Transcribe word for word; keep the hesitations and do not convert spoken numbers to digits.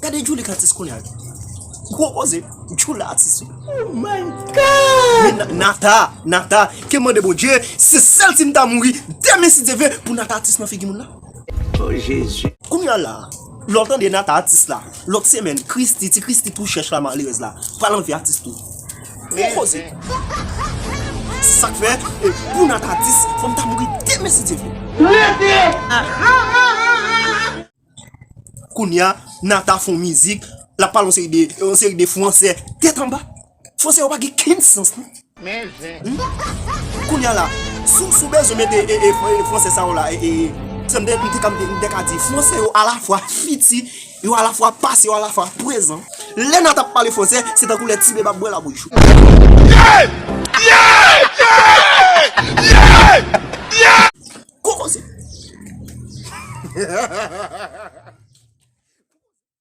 Gade Djouly k atis kounye a. Gwo koze, Djouly atis wi. Oh my God! Men Na- Nata, Nata, ke mande Bondye, se sèl si m ta mouri demen si Dye vle pou Nata atis nan figi moun la. Oh Jezi. Kounye a la, lè w tande Nata atis la, lòt semèn, Christie, ti Christie tou chèch la, malerèz la, pral anvi atis tou. Gwo koze. Sa k fè, e, pou Nata atis, fò m ta mouri demen si Dye vle. Kounye a, Nata fè yon mizik, l ap pale yon seri de, yon seri de fransè tèt anba. Fransè yo pa gen kenn sans non. Kounye a la, si w, si w bezwen mete e, e, e, fransè sa yo la, e, e, se m te, m te ka, m te, m te ka di, fransè yo alafwa fiti, yo alafwa pase, yo alafwa prezan. Lè Nata ap pale fransè, se tankou lè Tibebe ap bwè labouyi cho. Gwo koze.